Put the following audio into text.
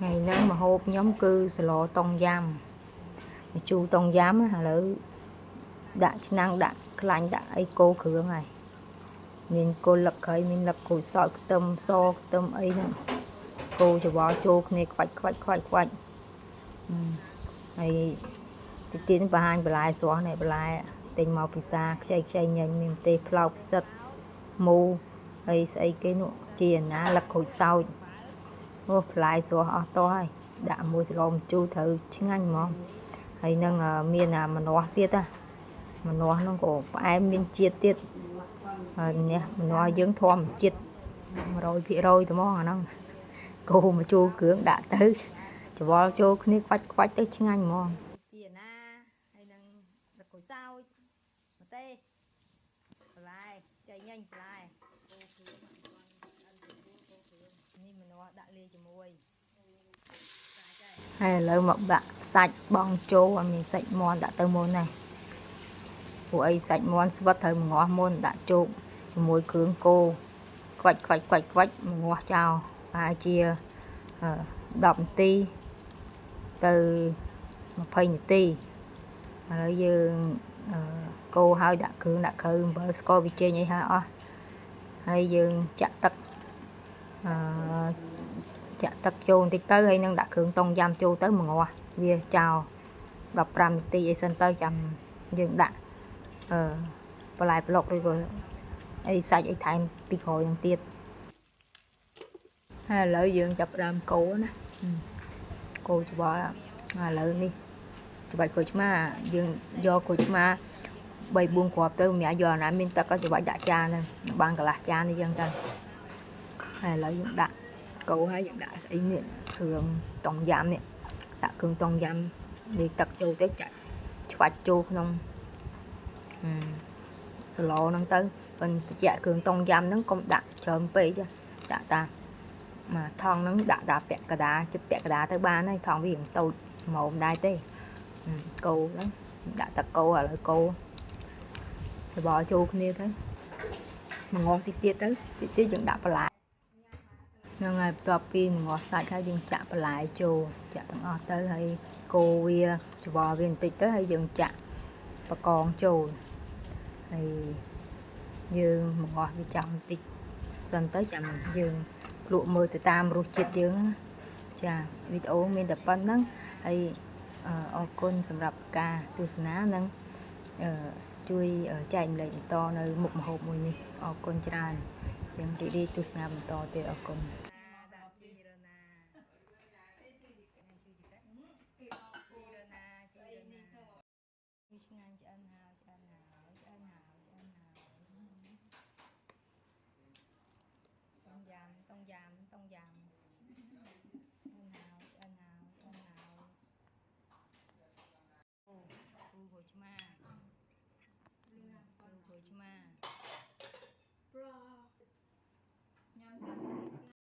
ថ្ងៃហ្នឹងម្ហូបខ្ញុំគឺសម្លតុងយ៉ាំម្ជូរតុងយ៉ាំណាឥឡូវដាក់ឆ្នាំងដាក់ខ្លាញ់ដាក់អីគោគ្រឿងហើយមានគល់លឹកគ្រៃមានលឹកក្រូចសើចខ្ទឹមសខ្ទឹមអីហ្នឹងគោច្របល់ចូលគ្នាខ្វាច់ខ្វាច់ខ្វាច់ខ្វាច់ហើយតិចទៀតបង្ហាញបន្លែស្រស់នេះបន្លែទិញមកពិសាខ្ចីខ្ចីញញមានម្ទេសផ្លោកផ្សិតមូហើយស្អីគេនោះជាណាលឹកក្រូចសើច អូបន្លែស្រស់អស់តហើយដាក់មួយសម្លម្ជូរត្រូវឆ្ងាញ់ហ្មងហើយនឹងមានអាម្នាស់ទៀតណាម្នាស់ហ្នឹងក៏ផ្អែមមានជាតិទៀតហើយនេះម្នាស់យើងធម្មជាតិ100%ទៅហ្មងអាហ្នឹងគោម្ជូរគ្រឿងដាក់ទៅច្របល់ចូលគ្នាខ្វាច់ខ្វាច់ទៅឆ្ងាញ់ហ្មងជាណាហើយនឹងលឹកក្រូចសើចម្ទេសបន្លែចៃញញបន្លែនេះម្នាស់ដាក់លាយជាមួយ ហើយឥឡូវមកដាក់សាច់បងចូលឲ្យមានសាច់មាន់ដាក់ទៅមុននេះព្រោះអីសាច់មាន់ស្វិតត្រូវម្ងាស់មុនដាក់ចូលជាមួយគ្រឿងគោខ្វាច់ខ្វាច់ខ្វាច់ខ្វាច់ម្ងាស់ចោលប្រហែលជា10នាទីទៅ20នាទីឥឡូវយើងកូរហើយដាក់គ្រឿងដាក់គ្រឿងអំបិលស្ករប៊ីចេងអីហើយអស់ហើយយើងចាក់ទឹកអឺ ចាក់ទឹកចូលបន្តិចទៅហើយនឹងដាក់គ្រឿងតុងយ៉ាំចូលទៅម្ងាស់វាចោល15នាទីអីសិនទៅចាំយើងដាក់អឺបន្លែប្លុកឬក៏អីសាច់អីថែមពីក្រោយនឹងទៀតហើយឥឡូវយើងចាប់ផ្ដើមកូរណាកូរច្បល់ឥឡូវនេះច្បាច់ក្រូចឆ្មាយើងយកក្រូចឆ្មា3 4គ្រាប់ទៅម្នាក់យកអាណាមានទឹកក៏ច្បាច់ដាក់ចានហ្នឹងបានកន្លះចាននេះចឹងទៅហើយឥឡូវយើងដាក់ កូរហើយយើងដាក់ស្អីនេះគ្រឿងតុងយ៉ាំនេះដាក់គ្រឿងតុងយ៉ាំលាយទឹកចូលទៅចាក់ឆ្វាច់ចូលក្នុងសម្លហ្នឹងទៅប៉ុន្តែគ្រឿងតុងយ៉ាំហ្នឹងកុំដាក់ច្រើនពេកចាដាក់តាមកថងហ្នឹងដាក់តាពាក់កដាចិត្តពាក់កដាទៅបានហើយថងវារៀងតូចហ្មងដែរទេកូរហ្នឹងដាក់តកូរឥឡូវកូរច្បល់ចូលគ្នាទៅមងតិចទៀតទៅតិចទៀតយើងដាក់បន្លែ ហ្នឹងហើយបន្ទាប់ពីម្ងាស់សាច់ហើយយើងចាក់បន្លែចូលចាក់ទាំងអស់ទៅហើយកូរវាច្របល់វាបន្តិចទៅហើយយើងចាក់បកងចូលហើយយើងម្ងាស់វាចាំបន្តិចសិនទៅចាំយើងភ្លក់មើលទៅតាមរសជាតិយើងណាចាវីដេអូមានតែប៉ុណ្្នឹងហើយអរគុណសម្រាប់ការទស្សនានិងជួយចែករំលែកបន្តនៅមុខម្ហូបមួយនេះអរគុណច្រើនយើងរីករាយទស្សនាបន្តទៀតអរគុណ ឆ្ងាញ់ឆ្អិនហើយឆ្អិនហើយឆ្អិនហើយឆ្អិនហើយតុងយ៉ាំតុងយ៉ាំតុងយ៉ាំឆ្អិនហើយឆ្អិនហើយឆ្អិនហើយអូគូក្រូចឆ្មាគូក្រូចឆ្មា